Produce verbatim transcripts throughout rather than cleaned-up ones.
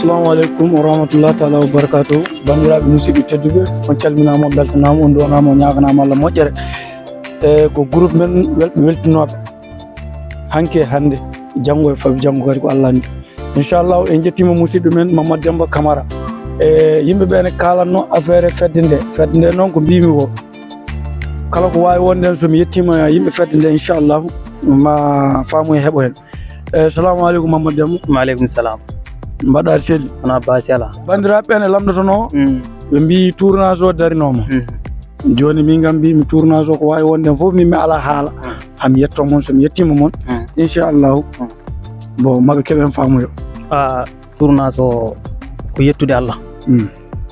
Assalamu aleykum wa rahmatullahi taala wa barakatuh. Banndiraaɓe musidɓe tedduɓe, on calminaama, on mbeltanaama, on nduwanaama, on ñaaganaama Allah moƴƴere. E ko groupe men wel-, weltinooɓe. Hanki e hannde, janngo e fab-, janngo kadi ko Allah anndi. Inchallahu, en njettiima musidɗo men Mamadou Demba Camara. E yimɓe ɓe ne kaalatno affaire fedde nde. Fedde nde noon ko mbiymi ko, kala ko waawi wonde heen, so mi yettiima yimɓe fedde nde, inchallahu, ma faamu e heɓo heen. E, salamu aleykum, Mamadou Demba. Maaleykum salam. Mbaɗɗaa selli? Wonaa baasi alaa. Banndiraaɓe ɓe ne lamndotonoo, mm, ɓe mbiyi tournage o darinooma. Mm. Jooni min kam mbiymi tournage o ko waawi wonde heen fof, min mi alaa haala. Mm. Haa mi yetto mon, so mi yettiima mon, mm, inchallahu, mm, bon, maɓe keɓen faamuyo. Ah, tournage o ko yettude Allah. Mm.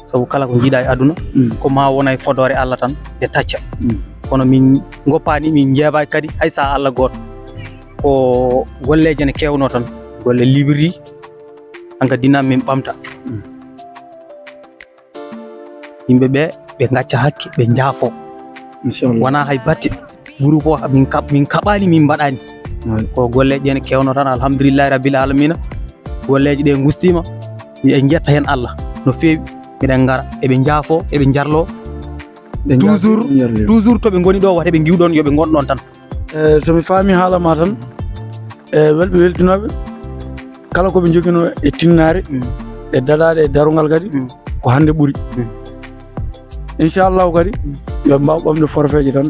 Sabu kala ko njiiɗaa e aduna, mm, ko ma wona e fodoore Allah tan, nde tacca. Mm. Kono min ngoppaani, min njeebaaki kadi hay sahaa Allah gooto. Ko golleeji ene keewnoo tan, golle librairie, hankadi nan min ɓamta. Mm. Yimɓe ɓe, ɓe ngacca hakke, ɓe njaafo. Inchallah. Wonaa hay batte. Groupe o, min kaɓ-, min kaɓaani, min mbaɗaani. Waay. Ko golleeji ene keewno tan, alhamdulillahi rabbil alamina. Golleeji ɗe ngustiima, miɗen njetta heen Allah no feewi. Miɗen ngara, eɓe njaafo, eɓe njarlo. Ɓe njaafo, toujours, ɓe njarlo. Toujours to ɓe ngoni ɗo, wata ɓe ngiw ɗon, yo ɓe ngon ɗon tan. E, so mi faami haala ma tan, e, welɓe weltinooɓe, kala ko ɓe njoginoo e tinnaare, mm, e daɗaaɗe e darungal kadi, mm, ko hannde ɓuri. Mm. Inchallahu kadi, mm, yo ɓe mbaaw ɓamde forfait ji tan.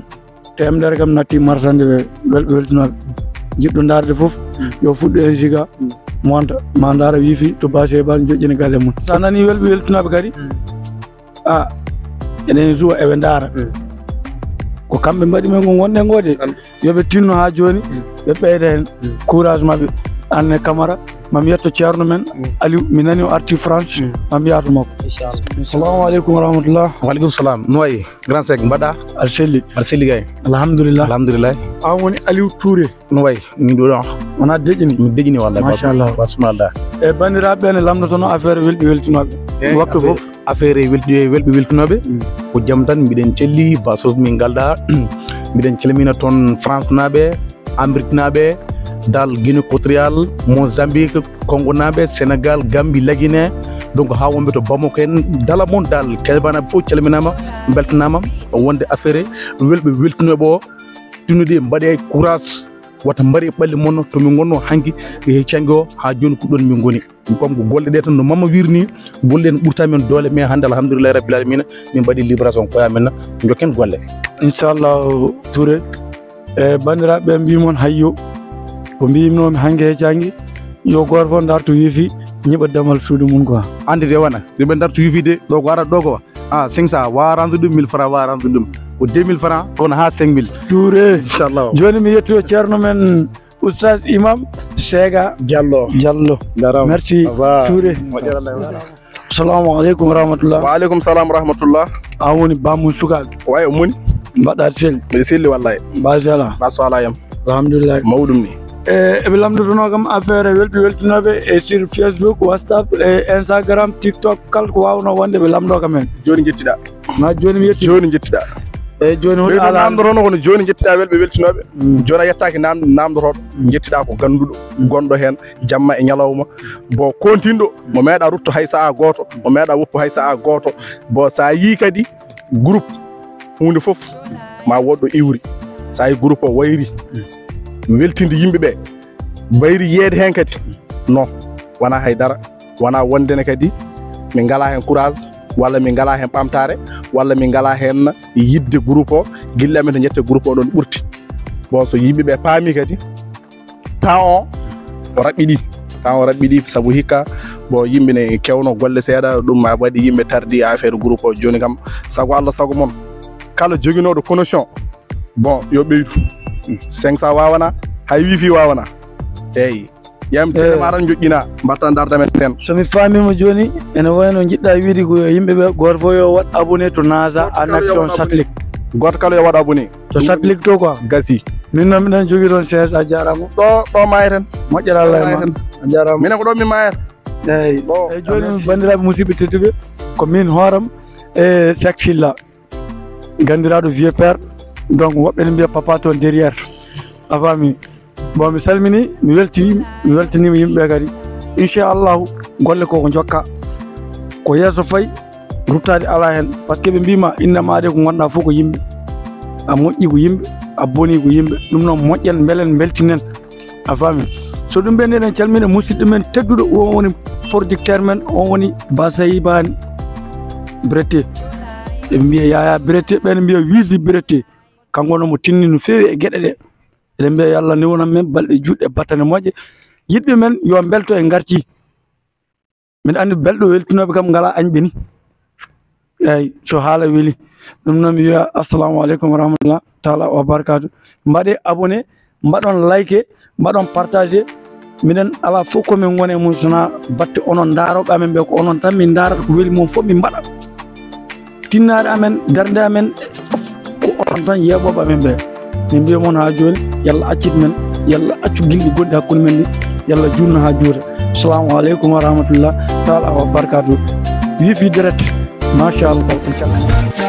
Teemedere kam natti marsande ɓe, welɓe weltinooɓe. Jiɗɗo ndaarde fof, mm, yo fuɗɗo heen siga, mm, monta, ma ndaara wifi to Basse Bal, joƴƴina galle mum. So a nanii welɓe weltinooɓe kadi, mm, a, eɗen suwa, eɓe ndaara. Mm. Ko kamɓe mbaɗi men ko ngonɗen ngo de. An- Yo ɓe tinno haa jooni, mm, ɓe ɓeyda heen, mm, courage maɓɓe. Anne Camara, ma mi yetto ceerno men, mm, Aliou, mi nani o arti France, mm, ma mi yaha to makko. Inchallah. Assalamu aleykum wa rahmatullah. Wa aleykum salam. No wayi? Grand Seck, mbaɗɗaa? Aɗa selli? Aɗa selli kay. Alhamdulillah. Alhamdulillah. An woni Aliou Touré. No wayi? Min ɗo ɗon. Wonaa deƴƴini? Mi deƴƴini wallahi. Machallah. Basmallah. E banndiraaɓe ɓe ne lamndotonoo affaire welɓe weltinooɓe. Eyi, waktu affaire, fof. Affaire welɗi-, welɓe weltinooɓe. Mm. Ko jam tan, mbiɗen celli, Basse min ngaldaa. Mbiɗen calmina toon France naaɓe, Amérique naaɓe, dal Guinée Équatoriale, Mozambique, Congo naaɓe, Sénégal, Gambie, Lagine. Donc, haa wonɓe to Bamako en, dala mon dal, Kelbanaaɓe fof calminaama, mbeltanaama, wonde affaire welɓe weltinooɓe o, tinnude mbaɗe courage, wata mbaɗe ɓalli mon to min ngonno hanki, e cannge o, haa jooni ko ɗon min ngoni. Comme ko golle ɗe tan no Mama wirni, golle ɗen ɓurta men doole, mais hannde alhamdulillahi rabbil alamina, min mbaɗi libération koye amen, jokken golle. Inchallah Touré, e banndiraaɓe ɓe mbii mon hayyo, ko mbiimnoomi hanki e cannge, yo gooto fof ndartu wifi, ñiɓa damal suudu mum quoi. Anndi de wona, yo ɓe ndartu wifi de, ɗo ko ara ɗo ko, ah, cinq cents wa range ɗum, mille francs wa range ɗum, ko deux mille francs, kono haa cinq mille. Touré. Inchallah. Jooni mi yetto ceerno men, Oustaz Imam Sega Diallo. Diallo. Njaaraama. Merci. Au revoir. Touré. Moƴƴere Allah. Assalamu aleykum wa rahmatullah. Wa aleykum salam wa rahmatullah. An woni bamum sukaaɓe. Way o moni? Mbaɗɗaa selli? Miɗo selli wallahi. Baasi alaa? Baasi alaa yam. Alhamdulillah. Mawɗum ni. E, eɓe lamndotonoo kam affaire welɓe weltinooɓe e sur Facebook, WhatsApp, e Instagram, TikTok, kala ko waawnoo wonde ɓe lamndoo kam heen. Jooni njettiɗaa. Ma jooni mi yetti. Jooni njettiɗaa. Eyi, jooni hol ɓe ala namdotono kono jooni njettiɗaa welɓe weltinooɓe. Mm. Jooni a yettaaki nam-, namdotooɗo. Mm. Njettiɗaa ko gannduɗo, mm, gonɗo heen jamma e ñalawma. Bo kontinɗo, mo meeɗa rutto hay sa'a gooto, mo meeɗa woppu hay sa'a gooto. Bo so a yii kadi groupe, huunde fof ma woɗɗo iwri. So a yii groupe o wayri, mm, weltinde yimɓe ɓe, mbayri yeeyde heen kadi, non, wonaa hay dara. Wonaa wonde ne kadi min ngalaa heen courage, walla min ngalaa heen ɓamtaare, walla min ngalaa heen yiɗde groupe o. Gila amen to njette groupe o ɗon ɓurti. Bon, so yimɓe ɓe paami kadi, temps o, o raɓɓiɗi. Temps o raɓɓiɗi, sabu hikka, bon, yimɓe ne kewno golle seeɗa, ɗum ma waɗi yimɓe tardi affaire groupe o. Jooni kam, sago Allah, sago mon, kala joginooɗo connexion, bon, yo ɓeydu. Cinq cents waawanaa, hay wifi waawanaa. Eeyi. Yam tele ma tan joƴƴina, mbatta darda men ten. So mi faamiima jooni, ene wayno njiɗɗa wiide ko yo yimɓe ɓe, gooto fof yo waɗ abonné to NASA en action satellite. Gooto kala yo waɗ abonné. To satellite to quoi. Gasi. Min noon miɗen jogii toon seize, a jaaraama. Ɗo, ɗo maayeten. Moƴƴere Allah e ma. A jaaraama. Minen ko ɗo min maayata. Eeyi. Ɗo. Eeyi, jooni, merci, banndiraaɓe musidɓe tedduɓe, ko min hooram e Seck Sylla. Ganndiraaɗo vieux père, donc woɓɓe ne mbiya papa toon derrière. A faami? Bon, mi salmini, mi weltini, mi weltaniima yimɓe ɓe kadi. Inchallahu, Golle ko ko jokka, ko yeeso fayi, ruttaade alaa heen. Par ce que ɓe mbiima innama de ko ngonɗaa fof ko yimɓe. A moƴƴi ko yimɓe, a boni ko yimɓe. Ɗum noon moƴƴen, mbelen, mbeltinen. A faami? So ɗum ɓe eɗen calmina musidɗo men tedduɗo, on woni producteur men, on woni Basayibani Brete. Ɓe mbiya Yaya Brete, ɓen mbiya Wizi Brete. Kanko noon mo tinni no feewi e geɗe ɗe. Eɗen mbiya yo Allah newnan men balɗe juutɗe battane moƴƴe. Yiɗɓe men yo mbelto e ngarti. Miɗa anndi belɗo weltinooɓe kam ngalaa añɓe ni. Eeyi, so haala weli. Ɗum noon mi wiya assalamu aleykum wa rahmatullah taala wa barakaatu. Mbaɗee abonné, mbaɗon like, mbaɗon partagé. Minen alaa fof ko min ngoni e mum so wonaa batte onon ndaarooɓe amen ɓe, ko onon tan min ndaarata, ko weli mum fof min mbaɗa. Tinnaare amen, darnde amen, fof ko onon tan yeeɓooɓe amen ɓe. Min mbiya mon haa jooni, yo Allah accit men, yo Allah accu gilɗi gonɗi hakkunde men ɗi, yo Allah juutnu haa juuta. Assalamu aleykum wa rahmatullah taala wa barakaatu. Wifi direct, machallah, en calminii.